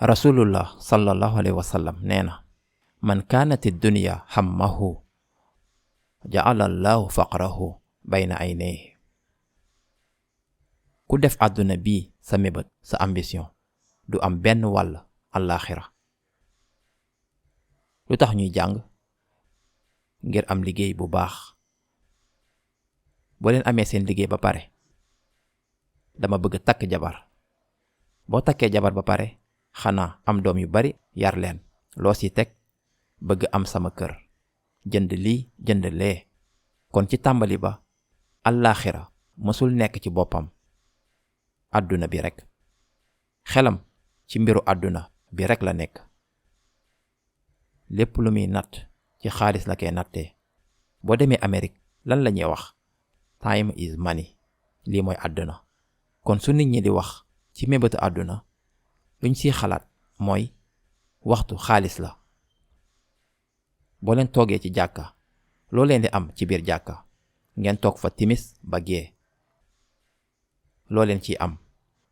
rasulullah sallallahu alayhi wa sallam nee na man kaanati dunya hammahu ja'ala allahu faqrahu bayna aynayhi. ku def àdduna bii sa mébét, sa ambition, du am benn wàll àllaaxira. lu tax ñuy jàng? ngir am liggéey bu baax. boo leen amee seen liggéey ba pare, dama bëgg takk jabar. boo takkee jabar ba pare, xanaa am doom yu bari yar leen. loo si teg, bëgg am sama kër, jënd lii jënd lee. kon ci tàmbali ba, àllaaxira mësul nekk ci boppam. àdduna bi rekk. xelam ci mbiru àdduna bi rekk la nekk. lépp lu muy natt ci xaalis la koy nattee. boo demee Amérique lan la ñuy wax? time is money. lii mooy àdduna. kon su nit ñi di wax ci mébétu àdduna, luñ siy xalaat mooy waxtu xaalis la. boo leen toogee ci jàkka, loo leen di am ci biir jàkka, ngeen toog fa timis ba gee, loo leen ciy am.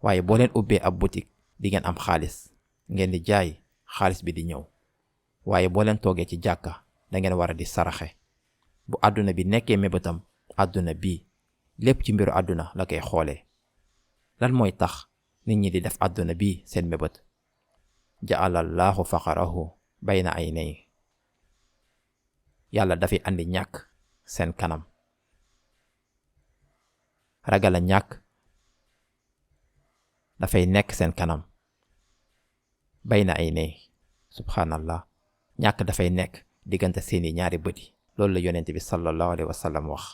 waaye boo leen ubbee ab boutique, di ngeen am xaalis, ngeen di jaay, xaalis bi di ñëw. waaye boo leen toogee ci jàkka, da ngeen war a di saraxe. bu àdduna bi nekkee mébétam, àdduna bii lépp ci mbiru àdduna la koy xoolee. lan mooy tax nit ñi di def àdduna bii seen mébét? ja'ala llaahu faqrahu bayna aynayhi. yàlla dafay andi ñàkk seen kanam. ragal a ñàkk dafay nekk seen kanam. bayna aynayhi. subhanallah. ñàkk dafay nekk diggante seeni ñaari bët yi. loolu la yonent bi sallallahu alayhi wa sallam wax.